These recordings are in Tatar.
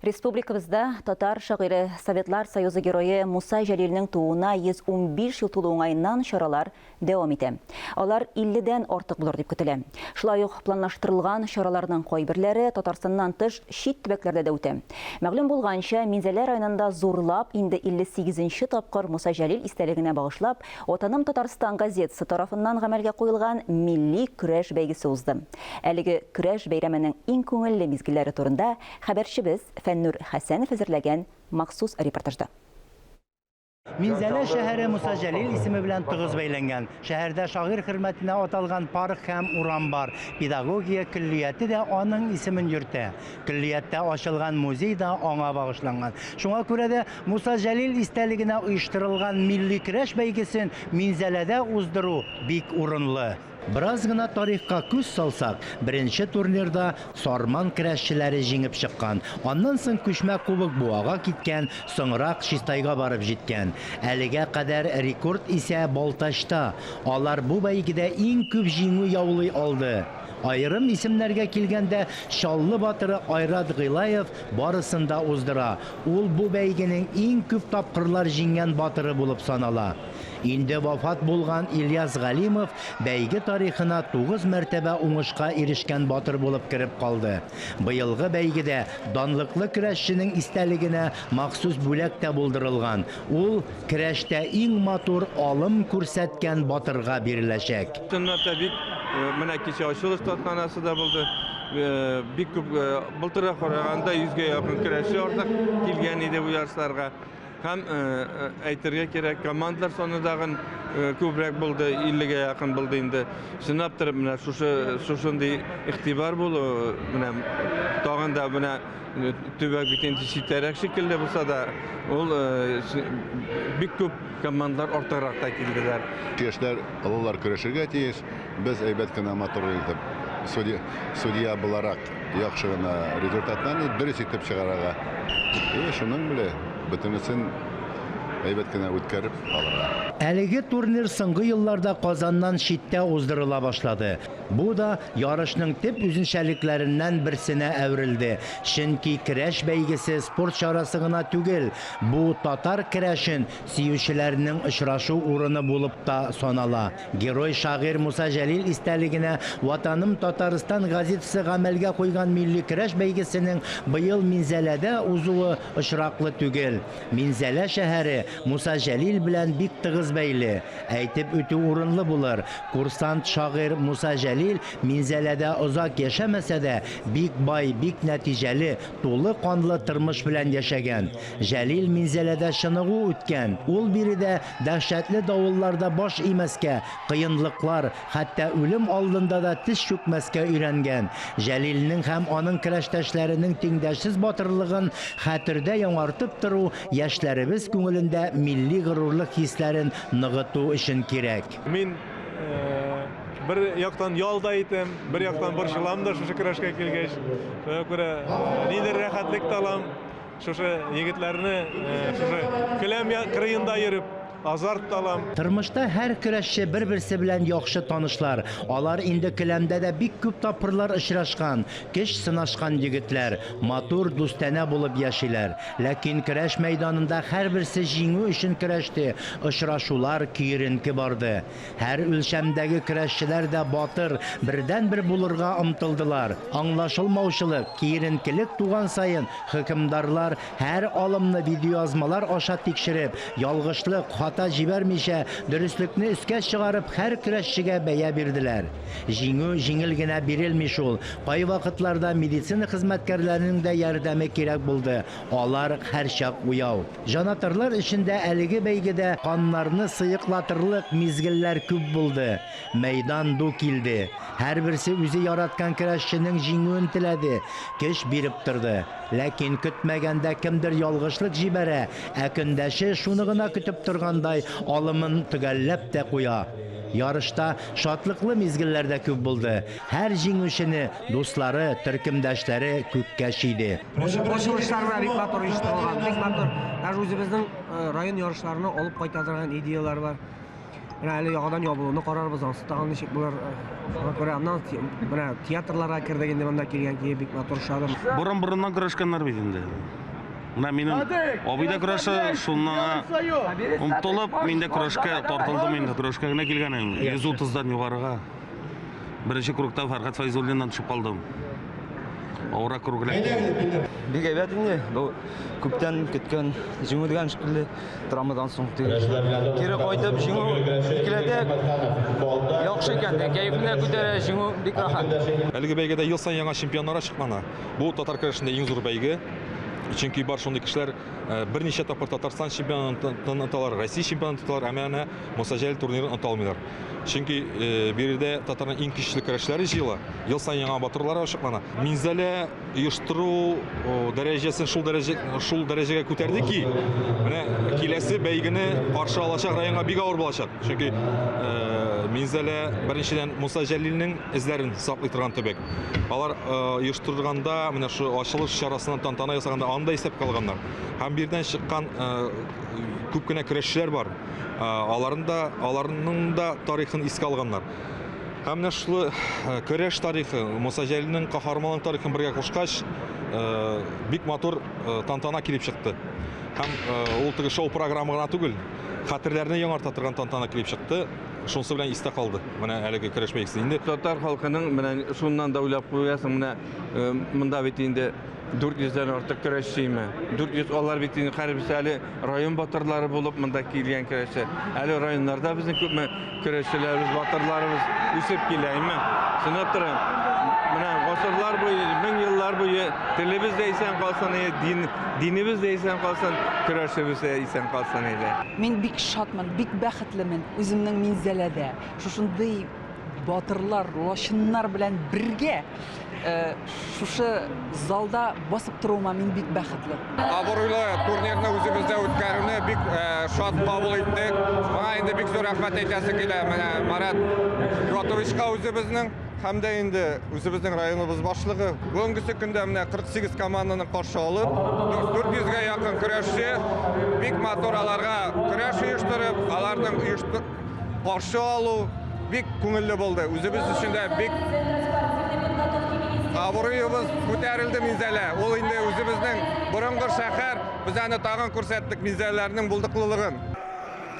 Республикабызда татар шагыйре, Советлар Союзы Герое Муса Җәлилнең тууына 115 ел тулу уңаеннан чаралар дәвам итә. Алар 50 дән артык булыр дип көтелә. Шулай ук планлаштырылган чараларның кайберләре Татарстаннан тыш чит төбәкләрдә дә үтә. Мәгълүм булганча, Минзәлә районында зурлап инде 58 нче тапкыр Муса Җәлил истәлегенә багышлап Ватаным Татарстан газетасы тарафыннан гамәлгә куелган милли көрәш бәйгесе узды. Әлеге көрәш бәйрәменең иң күңелле мизгелләре турында Хәбәрчебез Фәннүр Хәсәнов әзерләгән махсус репортажда. Минзәлә шәһәре Муса Җәлил исеме белән тыгыз бәйләнгән. Шәһәрдә шагыйрь хөрмәтенә аталган парк һәм урам бар. Педагогия көллияте дә аның исемен йөртә. Көллияттә ачылган музей да аңа багышланган. Шуңа күрә дә Муса Җәлил истәлегенә оештырылган милли көрәш бәйгесен Минзәләдә уздыру бик урынлы. Бераз гына тарихка күз салсак, беренче турнирда Сарман көрәшчеләре җиңеп чыккан. Аннан соң күчмә кубок Буага киткән, соңрак Чистайга барып җиткән. Әлегә кадәр рекорд исә Балтачта. Алар бу бәйгедә иң күп җиңү яулый алды. Аерым исемнәргә килгәндә, Чаллы батыры Айрат Гыйлаев барысын да уздыра. Ул бу бәйгенең иң күп тапкырлар җиңгән батыры булып санала. Инде вафат булган Ильяс Галимов бәйге тарихына тугыз мәртәбә уңышка ирешкән батыр булып кереп калды. Быелгы бәйгедә данлыклы көрәшченең истәлегенә махсус бүләк тә булдырылган, ул көрәштә иң матур алым күрсәткән батырга биреләчәк. Чынлап та бик менә кичә ачылыш тантанасы да булды. Бик күп былтырга караганда йөзгә якын көрәшче артык килгән иде бу ярышларга. Һәм әйтергә кирәк, командалар саны тагын күбрәк булды, 50-гә якын булды инде. Чынлап торып, менә шушы шушындый игътибар булу, менә тагын да менә төбәк бит инде читтәрәк шикелле булса да, ул бик күп командалар артыграк та килделәр. Яшьләр, олылар көрәшергә тиеш. Без әйбәт кенә матур итеп судья, судья буларак яхшы гына результатларны дөрес итеп чыгарырга. И шуның белән бөтенесен әйбәт кенә үткәреп алырга. Әлеге турнир соңгы елларда Казаннан читтә уздырыла башлады. Бу да ярышның төп үзенчәлекләреннән берсенә әверелде. Чөнки көрәш бәйгесе спорт чарасы гына түгел, бу татар көрәшен сөючеләрнең очрашу урыны булып та санала. Герой шагыйрь Муса Җәлил истәлегенә Ватаным Татарстан газетасы гамәлгә куйган милли көрәш бәйгесенең быел Минзәләдә узуы очраклы түгел. Минзәлә шәһәре Муса Җәлил белән бик тыгыз бәйле. Әйтеп үтү урынлы булыр, курсант шагыйрь Муса Җәлил Минзәләдә озак яшәмәсә дә, бик бай, бик нәтиҗәле, тулы канлы тормыш белән яшәгән. Җәлил Минзәләдә чыныгу үткән. Ул биредә дәһшәтле давылларда баш имәскә, кыенлыклар, хәтта үлем алдында да тез чүкмәскә өйрәнгән. Җәлилнең һәм аның көрәштәшләренең тиңдәшсез батырлыгын хәтердә яңартып тору яшьләребез күңелендә милли горурлык хисләрен ныгыту өчен кирәк. Мин бер яктан ял да итәм, бер яктан борчылам да шушы көрәшкә килгәч. Шуңа күрә нидер рәхәтлек тә алам. Шушы егетләрне шушы келәм кырыенда йөреп, азарт та алам. Тормышта һәр көрәшче бер-берсе белән яхшы танышлар. Алар инде келәмдә дә бик күп тапкырлар очрашкан, көч сынашкан егетләр. Матур, дустанә булып яшиләр. Ләкин көрәш мәйданында һәрберсе җиңү өчен көрәште, очрашулар киеренке барды. Һәр үлчәмдәге көрәшчеләр дә батыр, бердәнбер булырга омтылдылар. Аңлашылмаучылык, киеренкелек туган саен, хөкемдарлар һәр алымны видеоязмалар аша тикшереп, ялгышлык, хата җибәрмичә, дөреслекне өскә чыгарып һәр көрәшчегә бәя бирделәр. Җиңү җиңел генә бирелми шул. Кайвакытларда медицина хезмәткәрләренең дә ярдәме кирәк булды, алар һәрчак уяу. Җанатарлар өчен дә әлеге бәйгедә каннарны сыеклатырлык мизгелләр күп булды. Мәйдан ду килде. Һәрберсе үзе яраткан көрәшченең җиңүен теләде, көч биреп торды. Ләкин көтмәгәндә кемдер ялгышлык җибәрә, ә көндәше шуны гына көтеп торгандай алымын төгәлләп тә куя. Ярышта шатлыклы мизгелләр дә күп булды. Һәр җиңүчене дуслары, төркемдәшләре күккә чөйде. Ачылышлар белән бик матур оештырылган, бик матур. Даже үзебезнең район ярышларына алып кайта торган идеяләр бар. Менә әле яңадан ябылуны карарбыз, ансы тагын ничек булыр. Шуңа күрә аннан менә театрларга кердек инде монда килгән кие бик матур ошады. Борын-борыннан көрәшкәннәр бит инде. Менә минем абый да көрәшә, шуннан омтылып, мин дә көрәшкә тартылдым инде, көрәшкә генә килгән идем. 130-дан югарыга. Беренче кругта Фәрхәт Фәйзуллиннан төшеп калдым. Авыррак круг эләкте. Бик әйбәт инде. Бу күптән көткән җиңү дигән шикелле травмадан соң кире кайтып җиңү икеләтә яхшы икән. Кәефне дә күтәрә, җиңү бик рәхәт. Әлеге бәйгедә ел саен яңа чемпионнар ачыклана. Бу татар көрәшендә иң зур бәйге. Чөнки бар шундый кешеләр берничә тапкыр Татарстан чемпионатын оталар, Россия чемпионатын оталар, әмма әнә Муса Җәлил турнирын ота алмыйлар. Чөнки биредә татарның иң көчле көрәшчеләре җыела. Ел саен яңа батырлар ачыклана. Минзәлә оештыру дәрәҗәсен шул дәрәҗә шул дәрәҗәгә күтәрде ки, менә киләсе бәйгене каршы алачак районга бик авыр булачак. Чөнки Минзәлә беренчедән Муса Җәлилнең эзләрен саклый торган төбәк. Алар оештырганда, менә шу ачылыш чарасына тантана ясаганда аны да исәпкә алганнар. Һәм биредән чыккан күп кенә көрәшчеләр бар. Аларның да, аларның да тарихын искә алганнар. Һәм менә шул көрәш тарихы, Муса Җәлилнең каһарманлык тарихын бергә кушкач, бик матур тантана килеп чыкты. Һәм ул теге шоу-программа гына түгел, хәтерләрне яңарта торган тантана килеп чыкты. Шунысы белән истә калды. Менә әлеге көрәш бәйгесе. Инде татар халкының менә шуннан да уйлап куясың, менә монда бит инде 400 дән артык көрәшчеме? 400 алар бит инде һәрберсе әле район батырлары булып монда килгән көрәшче. Әле районнарда безнең күпме көрәшчеләребез, батырларыбыз үсеп килә, әйме? Чынлап торам. Менә гасырлар буе, мең еллар буе телебез дә исән калсын, дин, динебез дә исән калсын, көрәшебез дә исән калсын иде. Мин бик шатмын, бик бәхетлемен үземнең Минзәләдә. Шушындый батырлар, лачыннар белән бергә Э, шушы залда басып торуыма мин бик бәхетле. Абруйлы турнирны үзебездә үткәрүне бик э, шат кабул иттек. Моңа инде бик зур рәхмәт әйтәсе килә. Менә Марат Готовичка үзебезнең һәм дә инде үзебезнең районыбыз башлыгы. Бүгенгесе көндә менә 48 команданы каршы алып, 400гә якын көрәшче бик матур аларга көрәш оештырып, аларның каршы алу бик күңелле булды. Үзебез өчен дә бик абруебыз күтәрелде Минзәлә. Ул инде үзебезнең борынгы шәһәр, без аны тагын күрсәттек Минзәләрнең булдыклылыгын.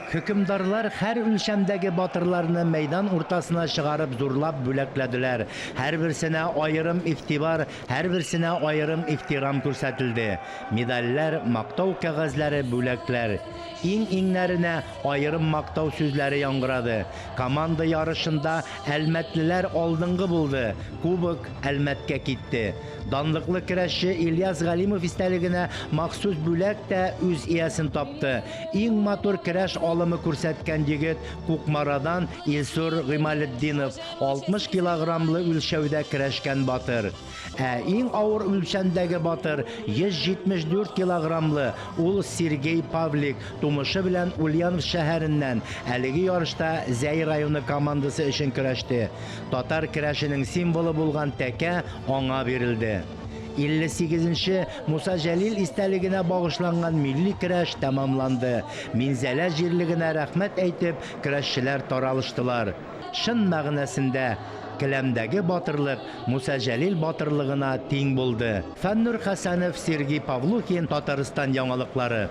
Хөкемдарлар һәр үлчәмдәге батырларны мәйдан уртасына чыгарып зурлап бүләкләделәр. Һәрберсенә аерым игътибар, һәрберсенә аерым ихтирам күрсәтелде. Медальләр, мактау кәгазьләре, бүләкләр. Иң-иңнәренә аерым мактау сүзләре яңгырады. Команда ярышында әлмәтлеләр алдынгы булды, кубок Әлмәткә китте. Данлыклы көрәшче Ильяс Галимов истәлегенә махсус бүләк тә үз иясен тапты. Иң матур көрәш алымы күрсәткән егет Кукмарадан Илсур Гыймалетдинов, 60 килограммлы үлчәүдә көрәшкән батыр. Ә иң авыр үлчәмдәге батыр 174 килограммлы ул Сергей Павлик, тумышы белән Ульяновск шәһәреннән, әлеге ярышта Зәй районы командасы өчен көрәште. Татар көрәшенең символы булган тәкә аңа бирелде. 58 нче Муса Җәлил истәлегенә багышланган милли көрәш тәмамланды. Минзәлә җирлегенә рәхмәт әйтеп, көрәшчеләр таралыштылар. Чын мәгънәсендә, келәмдәге батырлык Муса Җәлил батырлыгына тиң булды. Фәннур Хәсәнов, Сергей Павлухин, Татарстан яңалыклары.